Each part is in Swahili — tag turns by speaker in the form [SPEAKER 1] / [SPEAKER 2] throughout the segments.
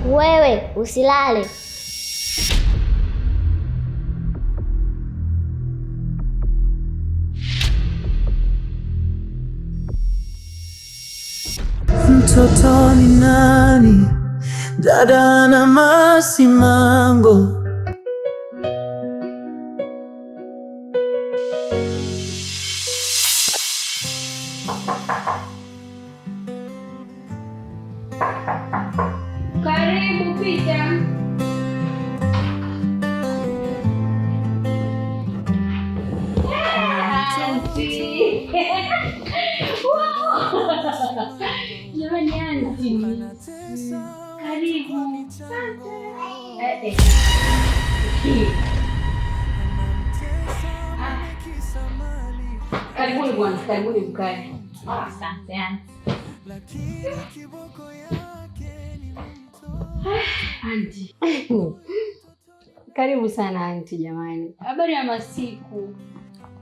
[SPEAKER 1] Wewe usilale.
[SPEAKER 2] Mtoto ni nani? Dada na masimango.
[SPEAKER 3] Karibu Pita. Auntie. Jamani auntie. Karibu. Eh, eh. Karibuni bwana, karibuni mkae.
[SPEAKER 4] Asante auntie.
[SPEAKER 3] Auntie. Karibu sana auntie jamani. Habari ya masiku?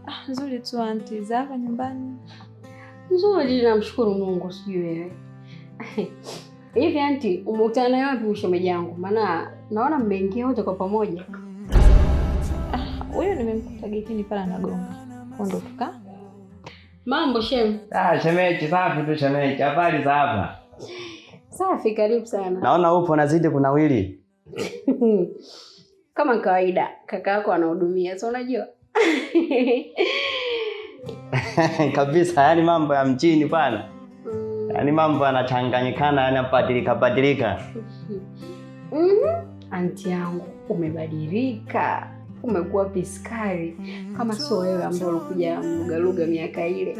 [SPEAKER 4] Ah, nzuri tu auntie, za hapa nyumbani.
[SPEAKER 3] Nzuri, namshukuru Mungu, sijui wewe. Hivi auntie, umekutana naye wapi ushemeji yangu? Maana naona mmeingia wote kwa pamoja.
[SPEAKER 4] Huyo nimemkuta getini pale anagonga. Kwa ndo tuka.
[SPEAKER 3] Mambo shem.
[SPEAKER 5] Ah, shemeji, safi tu shemeji. Habari za hapa?
[SPEAKER 3] Safi, karibu sana.
[SPEAKER 5] Naona upo nazidi kunawili.
[SPEAKER 3] Kama kawaida, kaka yako anahudumia, si unajua?
[SPEAKER 5] Kabisa, yani mambo ya mjini bwana. Yaani mambo yanachanganyikana, yanabadilika badilika.
[SPEAKER 3] Auntie yangu umebadilika, umekuwa piskari kama sio wewe ambao ulikuja mlugaluga miaka ile.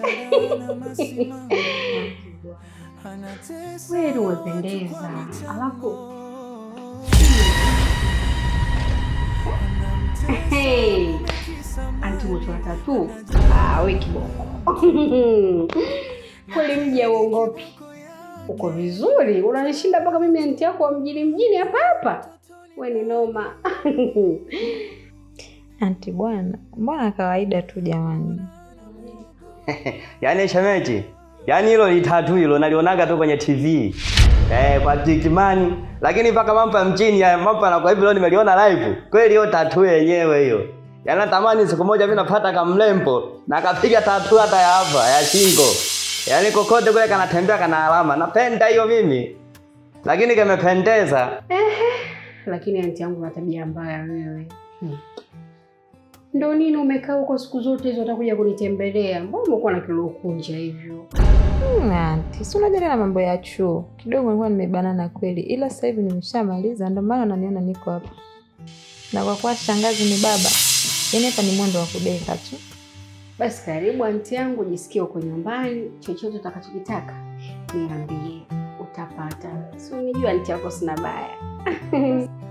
[SPEAKER 3] Wewe umependeza, alafu hey, auntie umechora tattoo? Ah, we kiboko kweli, mji hauogopi. Uko vizuri, unanishinda mpaka mimi auntie yako wa mjini mjini hapa hapa. We ni noma.
[SPEAKER 4] Auntie bwana, mbona kawaida tu jamani.
[SPEAKER 5] Yaani shemeji, yaani hilo litatu hilo nalionaga tu kwenye TV. Kwa Tikimani, lakini mpaka mambo ya mjini ya mambo yanakuwa hivi leo nimeliona live. Kweli hiyo tattoo yenyewe hiyo. Yaani natamani siku moja mimi napata kamlembo na akapiga tattoo hata ya hapa ya shingo. Yaani kokote kule kanatembea kana alama. Napenda hiyo mimi. Lakini kimependeza.
[SPEAKER 3] Lakini auntie yangu na tabia mbaya wewe. Ndio nini umekaa huko siku zote hizo utakuja kunitembelea? Mbona umekuwa na kilo kunja hivyo?
[SPEAKER 4] Auntie, si unajua tena mambo ya chuo. Kidogo nilikuwa nimebanana kweli, ila sasa hivi nimeshamaliza, ndio maana unaniona niko hapa. Na kwa kuwa shangazi ni baba, yaani hapa ni mwendo wa kudeka tu.
[SPEAKER 3] Basi karibu auntie yangu, jisikie uko nyumbani, chochote utakachokitaka niambie, utapata. Si unijua auntie yako sina baya.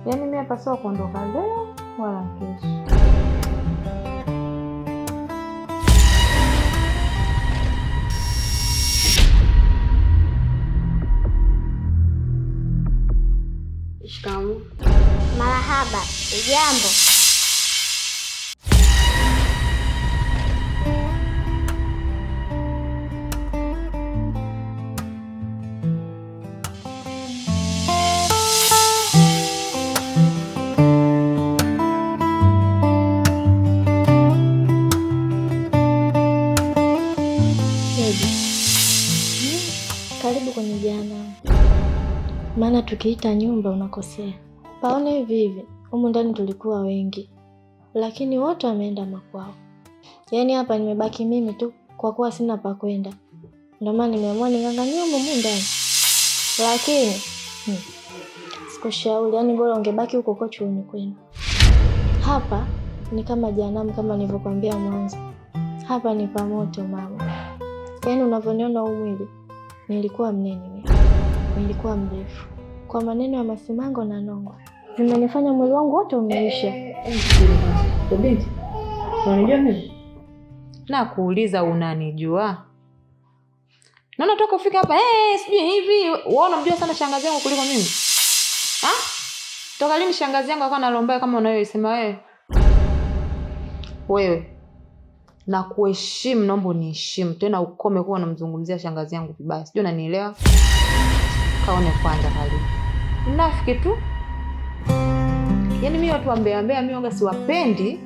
[SPEAKER 4] Yaani mimi hapa sio kuondoka leo wala kesho.
[SPEAKER 3] Shikamoo.
[SPEAKER 1] Marahaba. Ujambo? Karibu kwenye jehanamu. Maana tukiita nyumba unakosea. Paone hivi hivi, humu ndani tulikuwa wengi, lakini wote wameenda makwao. Yaani hapa nimebaki mimi tu, kwa kuwa sina pa kwenda. Ndio maana nimeamua ning'ang'anie humu humu ndani. Lakini sikushauri, yaani bora ungebaki huko huko chuoni kwenu. Hapa ni kama jehanamu, kama nilivyokuambia mwanzo. Hapa ni pamoto mama. Yaani unavyoniona huu mwili, nilikuwa mnene mimi. Nilikuwa mrefu. Kwa maneno ya masimango na nongwa, zimenifanya mwili wangu wote umeisha.
[SPEAKER 4] Binti, unanijua mimi? Na kuuliza unanijua? Naona toka ufika hapa, sijui hivi, wewe unamjua sana shangazi yangu kuliko mimi. Ha? Toka lini shangazi yangu akawa analombea kama unayoisema wewe? Wewe. Na kuheshimu, naomba uniheshimu. Tena ukome kuwa unamzungumzia shangazi yangu vibaya. Sijui unanielewa? Kaone kwanza hali. Mnafiki tu. Yaani mimi watu wa mbea mbea mimi waga siwapendi.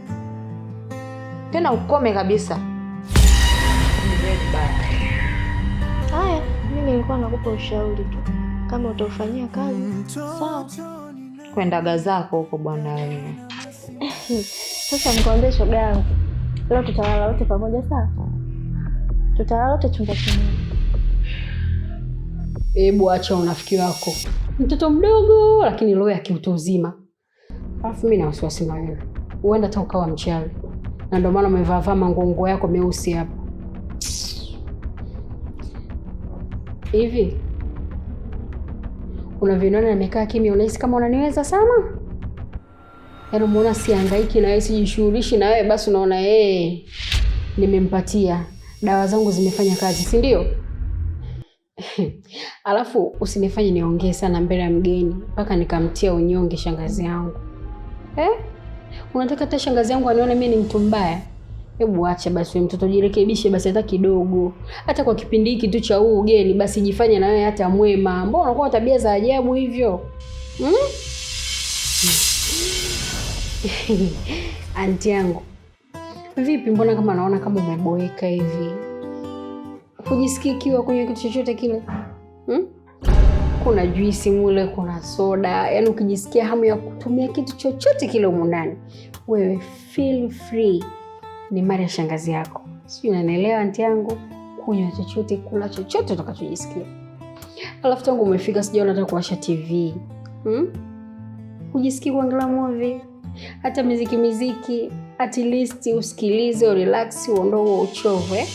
[SPEAKER 4] Tena ukome kabisa. Ni vibaya.
[SPEAKER 1] Haya, mimi nilikuwa nakupa ushauri tu, kama utaufanyia kazi sawa.
[SPEAKER 4] Kwendaga zako huko bwana wewe.
[SPEAKER 1] Sasa nikwambie shoga yangu, leo tutalala wote pamoja sawa? Tutalala wote chumba kimoja.
[SPEAKER 3] Hebu acha unafiki wako, mtoto mdogo lakini roho ya kiutu uzima. Alafu mimi na wasiwasi na wewe, huenda hata ukawa mchawi, na ndio maana umevaa vaa manguo yako meusi hapa hivi. Unavyoniona nimekaa kimya, unahisi kama unaniweza sana? Yaani umeona sihangaiki na wewe, sijishughulishi na wewe, basi unaona nimempatia dawa zangu zimefanya kazi, si ndio? Alafu usinifanye niongee sana mbele ya mgeni mpaka nikamtia unyonge shangazi yangu. Unataka hata shangazi yangu anione mimi ni mtu mbaya? Hebu acha basi wewe mtoto, jirekebishe basi hata kidogo. Hata kwa kipindi hiki tu cha huu ugeni basi jifanye na wewe hata mwema. Mbona unakuwa tabia za ajabu hivyo? Anti yangu, vipi, mbona kama naona kama umeboeka hivi? Hujisikii kiwa kunywa kitu chochote kile? Kuna juisi mule, kuna soda. Yaani ukijisikia hamu ya kutumia kitu chochote kile humu ndani, wewe feel free. Ni mali ya shangazi yako, sijui unanielewa anti yangu? Kunywa chochote, kula chochote utakachojisikia. Alafu tangu umefika sijaona hata kuwasha TV. Hujisikii kuangalia movie, hata miziki, at least usikilize, urelax, uondoe huo uchovu eh?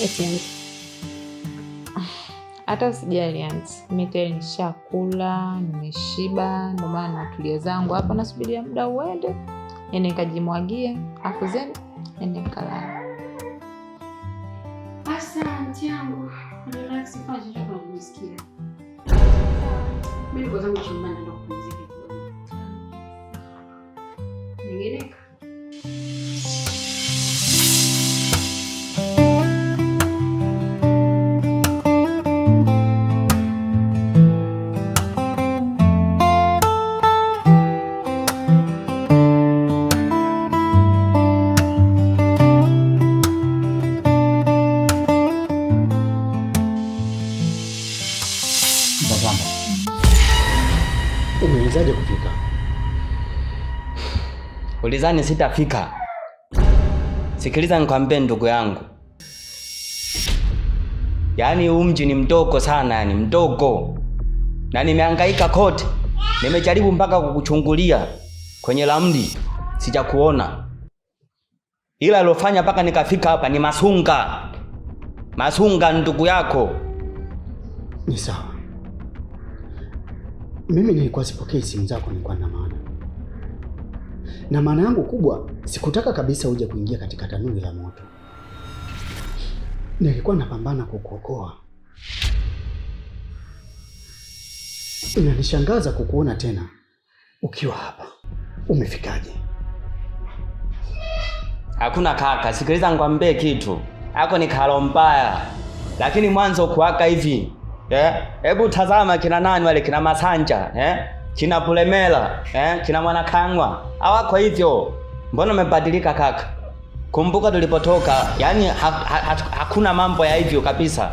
[SPEAKER 3] Eti anti.
[SPEAKER 4] Hata usijali anti, mimi tayari nishakula, nimeshiba, ndio maana natulia zangu hapa nasubiria muda uende, nende nikajimwagie, afu zeni nende nikalale.
[SPEAKER 3] Asante yangu. Relax, fanya chochote unachojisikia. Mimi niko zangu chumbani naenda kupumzika kidogo. Ningeneka.
[SPEAKER 6] Mtazamo, umewezaje kufika?
[SPEAKER 5] Ulizani sitafika. Sikiliza nikwambie ndugu yangu, yaani huu mji ni mdogo sana, yani mdogo, na nimehangaika kote, nimejaribu mpaka kukuchungulia kwenye ramli, sijakuona, ila alofanya mpaka nikafika hapa ni Masunga. Masunga ndugu yako.
[SPEAKER 6] Ni sawa, mimi nilikuwa sipokei simu zako, nilikuwa na maana na maana yangu kubwa, sikutaka kabisa uje kuingia katika tanuri la moto. Nilikuwa napambana kukuokoa. Inanishangaza kukuona tena ukiwa hapa. Umefikaje?
[SPEAKER 5] Hakuna kaka, sikiliza nikwambie kitu. Ako ni kalo mbaya. Lakini mwanzo kuaka hivi. Hebu tazama kina nani wale, kina Masanja, Kina Pulemela, Kina Mwanakangwa. Hawako hivyo. Mbona umebadilika kaka? Kumbuka tulipotoka, yani hakuna mambo ya hivyo kabisa.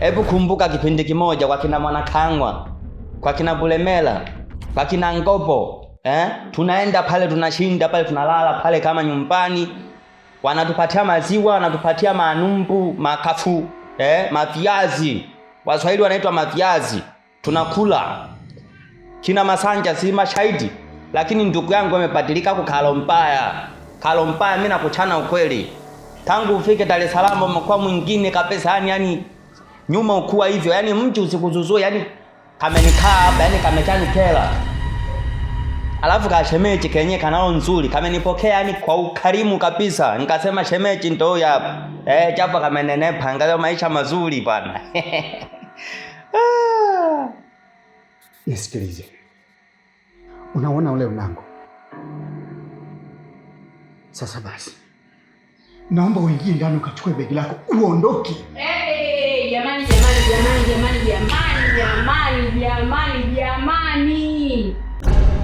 [SPEAKER 5] Hebu kumbuka kipindi kimoja kwa kina Mwanakangwa, kwa kina Pulemela, kwa kina Ngopo. Tunaenda pale, tunashinda pale, tunalala pale kama nyumbani. Wanatupatia maziwa, wanatupatia manumbu, makafu, maviazi. Waswahili wanaitwa maviazi. Tunakula. Kina Masanja si mashahidi. Lakini ndugu yangu amebadilika kwa kalombaya. Kalombaya, mimi nakuchana ukweli. Tangu ufike Dar es Salaam umekuwa mwingine kabisa, yani nyuma ukuwa hivyo. Yani mtu usikuzuzue, yani kamenikaa hapa, yani kamechanikela. Alafu kashemeji kenye kanao nzuri, kamenipokea yani kwa ukarimu kabisa. Nikasema shemeji ndo huyu hapa. Japo kamenenepa, angalia maisha mazuri bwana.
[SPEAKER 6] Nisikilize. Unaona ule mlango? Sasa basi, naomba uingie ndani ukachukue begi lako uondoke.
[SPEAKER 3] Hey, jamani jamani jamani jamani jamani jamani nini?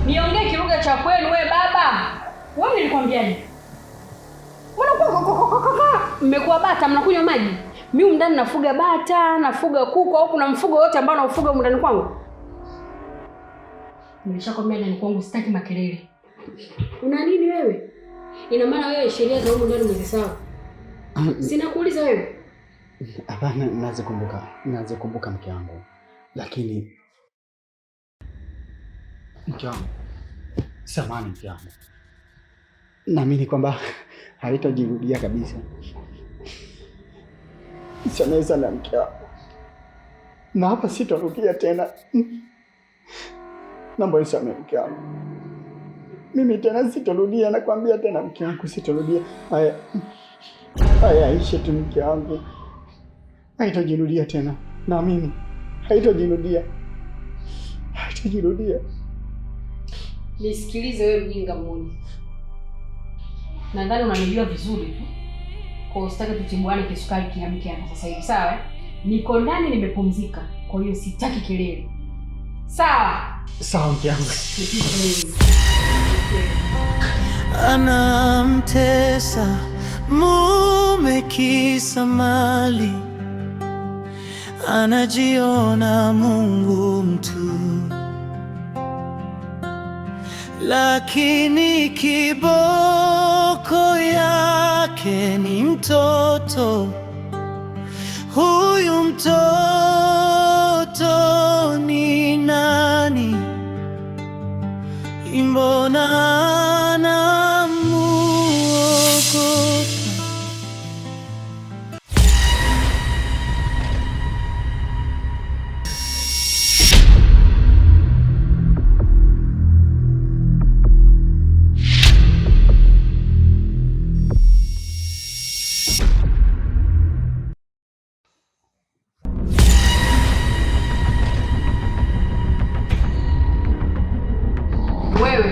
[SPEAKER 3] Niongee kilugha cha kwenu we baba. Wewe nilikwambiaje? Mbona kwa mmekuwa bata mnakunywa maji? Mimi ndani nafuga bata, nafuga kuku au kuna mfugo wote ambao naufuga humu ndani kwangu? Nimeshakwambia ndani kwangu sitaki makelele. Una nini wewe? Ina maana wewe sheria za humu ndani umezisahau? Sina kuuliza wewe.
[SPEAKER 6] Hapana, nazikumbuka mke wangu. Lakini mke wangu, samahani mke wangu. Naamini kwamba haitajirudia kabisa. Nisamehe sana mke wangu. Na hapa sitarudia tena. Naomba nisamehe mke wangu. Mimi tena sitarudia, nakwambia tena mke wangu sitarudia. Haya. Haya ishe tu mke wangu. Haitajirudia tena. Naamini haitajirudia. Haitajirudia.
[SPEAKER 3] Nisikilize wewe mjinga mmoja. Nadhani unanijua vizuri tu. Kwa hiyo sitaki tutimbuane kisukari kiamke hapa sasa hivi, sawa? Niko ndani nimepumzika. Kwa hiyo sitaki kelele. Sawa?
[SPEAKER 6] Sawa mke wangu.
[SPEAKER 2] Anamtesa mume kisa mali, anajiona Mungu mtu, lakini kiboko yake ni mtoto. Huyu mtoto ni nani? Mbona anamuogopa?
[SPEAKER 3] Wewe.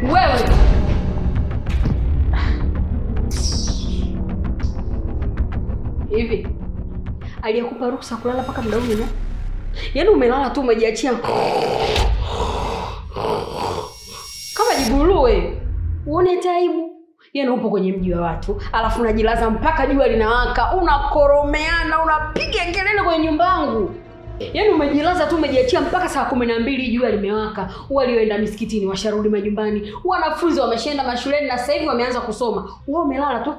[SPEAKER 3] Wewe. Hivi aliyekupa ruhusa kulala mpaka muda huu ni nani? Yaani umelala tu umejiachia kama jiguruwe. Uone taibu. Yaani upo kwenye mji wa watu, alafu unajilaza mpaka jua linawaka, unakoromeana, unapiga kelele kwenye nyumba yangu. Yaani umejilaza tu umejiachia mpaka saa 12 jua limewaka. Walioenda misikitini washarudi majumbani, wanafunzi wameshaenda mashuleni na sasa hivi wameanza kusoma. Wewe umelala tu.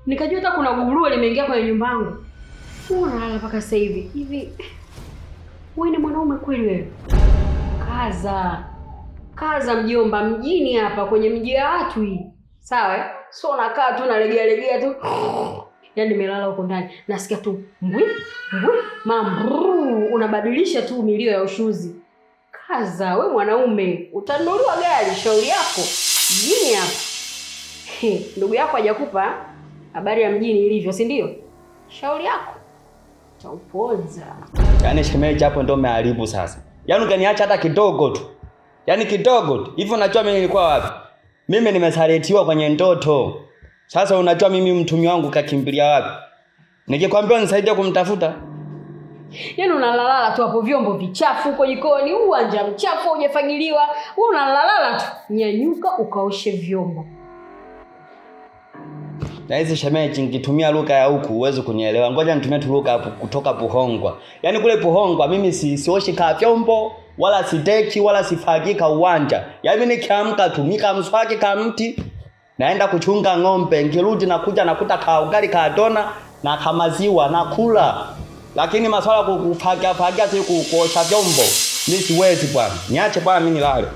[SPEAKER 3] Nikajua hata kuna guruwe limeingia kwenye nyumba yangu. Wewe unalala mpaka sasa hivi. Hivi wewe ni mwanaume kweli wewe? Kaza. Kaza mjomba, mjini hapa kwenye mji wa watu hii. Sawa eh? Sio unakaa tu unalegea legea tu. Yaani nimelala huko ndani nasikia tu mbwi mbwi mambruu, unabadilisha tu milio ya ushuzi. Kaza we mwanaume, utanunuliwa gari, shauri yako. Mjini hapa. Ndugu yako hajakupa habari ya mjini ilivyo, si ndio? Shauri yako. Utauponza.
[SPEAKER 5] Yaani shemeji hapo ndio umeharibu sasa. Yaani ungeniacha hata kidogo tu. Yaani kidogo tu. Hivyo unajua mimi nilikuwa wapi? Mimi nimesalitiwa kwenye ndoto. Sasa unajua mimi mtumi wangu kakimbilia wapi? Nikikwambia nisaidie kumtafuta.
[SPEAKER 3] Yaani unalalala tu hapo, vyombo vichafu huko jikoni, uwanja mchafu hujafagiliwa. Wewe unalalala tu. Nyanyuka ukaoshe vyombo.
[SPEAKER 5] Na hizi shemeji nikitumia lugha ya huku huwezi kunielewa. Ngoja nitumie tu lugha kutoka Puhongwa. Yaani kule Puhongwa mimi sioshi ka vyombo wala sideki wala sifagika uwanja. Yaani nikiamka tu mika mswaki ka mti naenda kuchunga ng'ombe, nikirudi nakuja nakuta ka ugali ka dona na kamaziwa nakula. Lakini masuala kufagia fagia si kuosha vyombo mimi siwezi bwana. Niache bwana mimi nilale.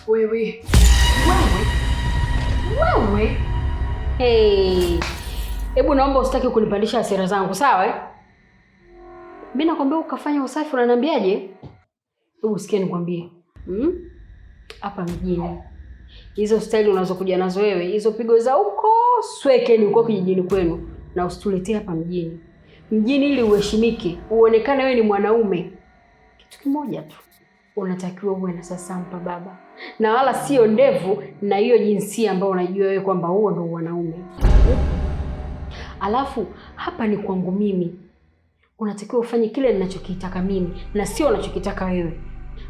[SPEAKER 3] Wewe. Wewe. Wewe. Hey. Hebu naomba usitaki kunipandisha hasira zangu, sawa eh? Mimi nakwambia ukafanya usafi unaniambiaje? Hebu sikia nikwambie. Hapa mjini. Hizo style unazokuja nazo wewe, hizo pigo za huko swekeni huko kijijini kwenu na usituletee hapa mjini. Mjini ili uheshimike, uonekane wewe ni mwanaume. Kitu kimoja tu. Unatakiwa uwe na sasampa baba. Na wala sio ndevu na hiyo jinsia ambayo unajua wewe kwamba huo ndio wanaume. Alafu hapa ni kwangu mimi. Unatakiwa ufanye kile ninachokitaka mimi na sio unachokitaka wewe.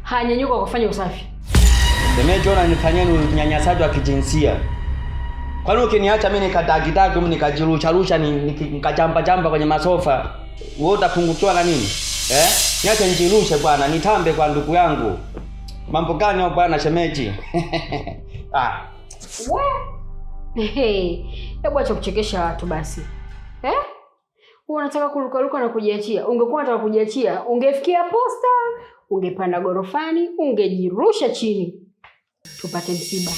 [SPEAKER 3] Haya, nyanyuka ukafanye usafi.
[SPEAKER 5] Shemeji, unanifanyia ni unyanyasaji wa kijinsia. Kwani ukiniacha mimi nikatakitaki mimi nikajirusha rusha nikachamba chamba kwenye masofa, wewe utapungukiwa na nini? Eh? Niache nijirushe bwana, nitambe kwa ndugu yangu. Mambo gani hayo bwana shemeji? Ah.
[SPEAKER 3] Hey, hebu acha kuchekesha watu basi. Eh? Wewe unataka kurukaruka na kujiachia. Ungekuwa unataka kujiachia, ungefikia posta, ungepanda gorofani, ungejirusha chini. Tupate msiba.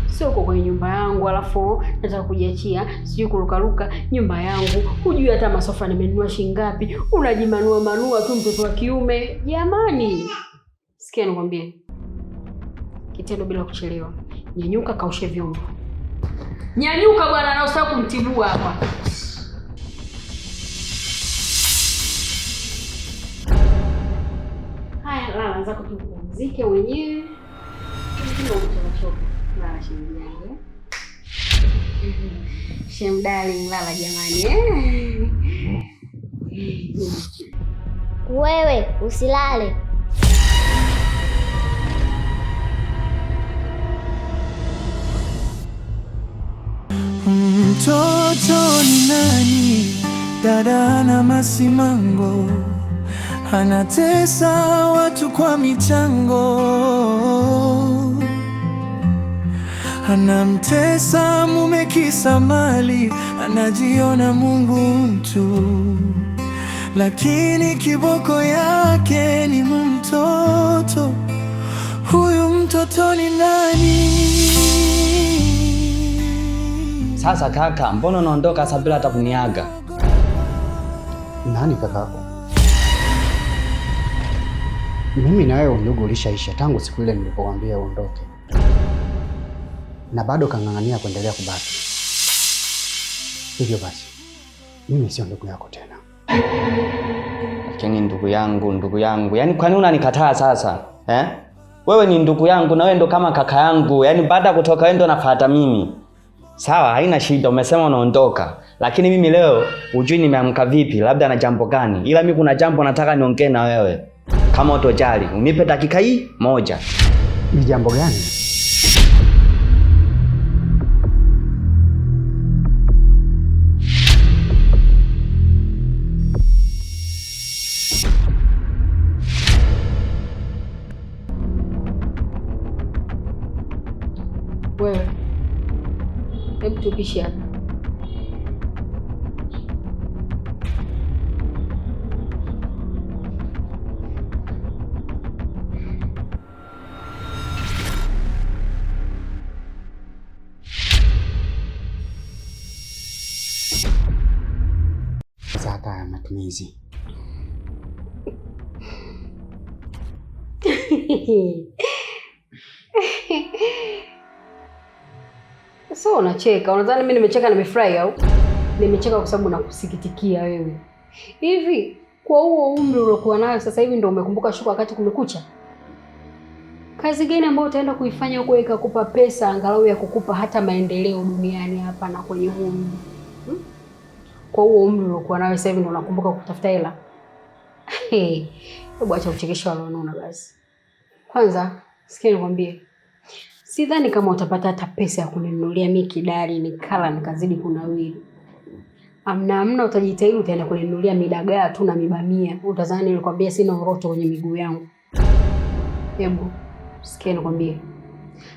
[SPEAKER 3] Sio uko kwenye nyumba yangu alafu nataka kujiachia, sijui kurukaruka nyumba yangu, hujui hata masofa nimenunua shilingi ngapi, unajimanua manua tu mtoto wa kiume. Jamani. Sikia nikwambie. Kitendo bila kuchelewa. Nyanyuka kaoshe vyombo. Nyanyuka bwana, na usahau kumtibua hapa. Haya, lala zako tu upumzike mwenyewe. Lala shemeji yangu. Shem darling, lala jamani.
[SPEAKER 7] Wewe usilale.
[SPEAKER 2] Mtoto ni nani? Dada ana masimango, anatesa watu kwa michango, anamtesa mume kisa mali, anajiona Mungu mtu, lakini kiboko yake ni mtoto. Huyu mtoto ni nani?
[SPEAKER 5] Sasa kaka, mbona unaondoka sasa bila hata kuniaga?
[SPEAKER 6] Nani kakako? Mimi na wewe undugu ulishaisha tangu siku ile nilipokuambia uondoke, na bado kang'ang'ania kuendelea kubaki. Hivyo basi mimi sio ndugu yako tena.
[SPEAKER 5] Lakini ndugu yangu, ndugu yangu, yaani kwa nini unanikataa sasa? Eh? Wewe ni ndugu yangu na wewe ndo kama kaka yangu. Yaani baada kutoka wewe ndo nafuata mimi. Sawa, haina shida, umesema unaondoka. Lakini mimi leo hujui nimeamka vipi, labda na jambo gani. Ila mimi kuna jambo nataka niongee na wewe. Kama utojali, unipe dakika hii moja.
[SPEAKER 6] Ni jambo gani?
[SPEAKER 3] Wewe. Hebu tupishe hapa.
[SPEAKER 6] Sasa ya matumizi.
[SPEAKER 3] So unacheka, unadhani mimi nimecheka nimefurahi au? Nimecheka kwa sababu nakusikitikia wewe. Hivi kwa huo umri uliokuwa nayo sasa hivi ndio umekumbuka shuka wakati kumekucha? Kazi gani ambayo utaenda kuifanya huko ikakupa pesa angalau ya kukupa hata maendeleo duniani hapa na kwenye huu mji? Kwa huo umri uliokuwa nayo sasa hivi ndio unakumbuka kutafuta hela? Hebu acha kuchekesha walionona basi. Kwanza sikia nikwambie. Sidhani kama utapata hata pesa ya kuninunulia mimi kidari nikala nikazidi kunawiri. Amna amna, utajitahidi utaenda kuninunulia midagaa tu na mibamia. Utazani nilikwambia sina uroto kwenye miguu yangu. Hebu sikia nikwambie.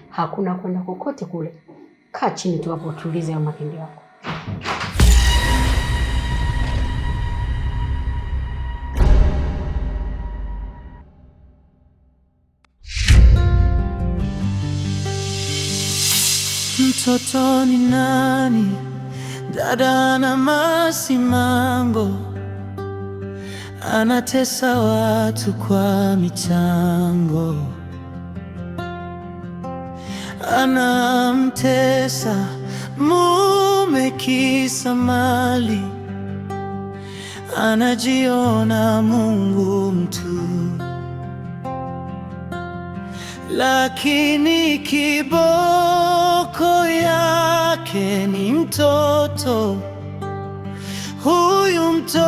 [SPEAKER 3] Hakuna kwenda kokote kule. Kaa chini tu hapo utulize hayo makende yako.
[SPEAKER 2] Mtoto ni nani? Dada ana masimango, anatesa watu kwa michango, anamtesa mume kisa mali, anajiona Mungu mtu, lakini kiboko yake ni mtoto. Huyu mtoto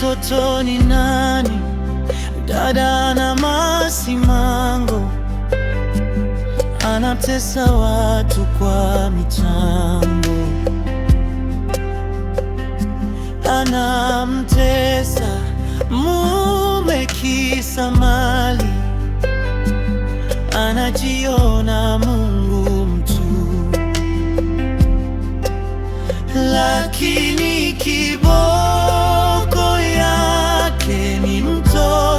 [SPEAKER 2] Mtoto ni nani? Dada ana masimango, anatesa watu kwa michambo, anamtesa mume kisa mali, anajiona Mungu mtu, lakini kiboko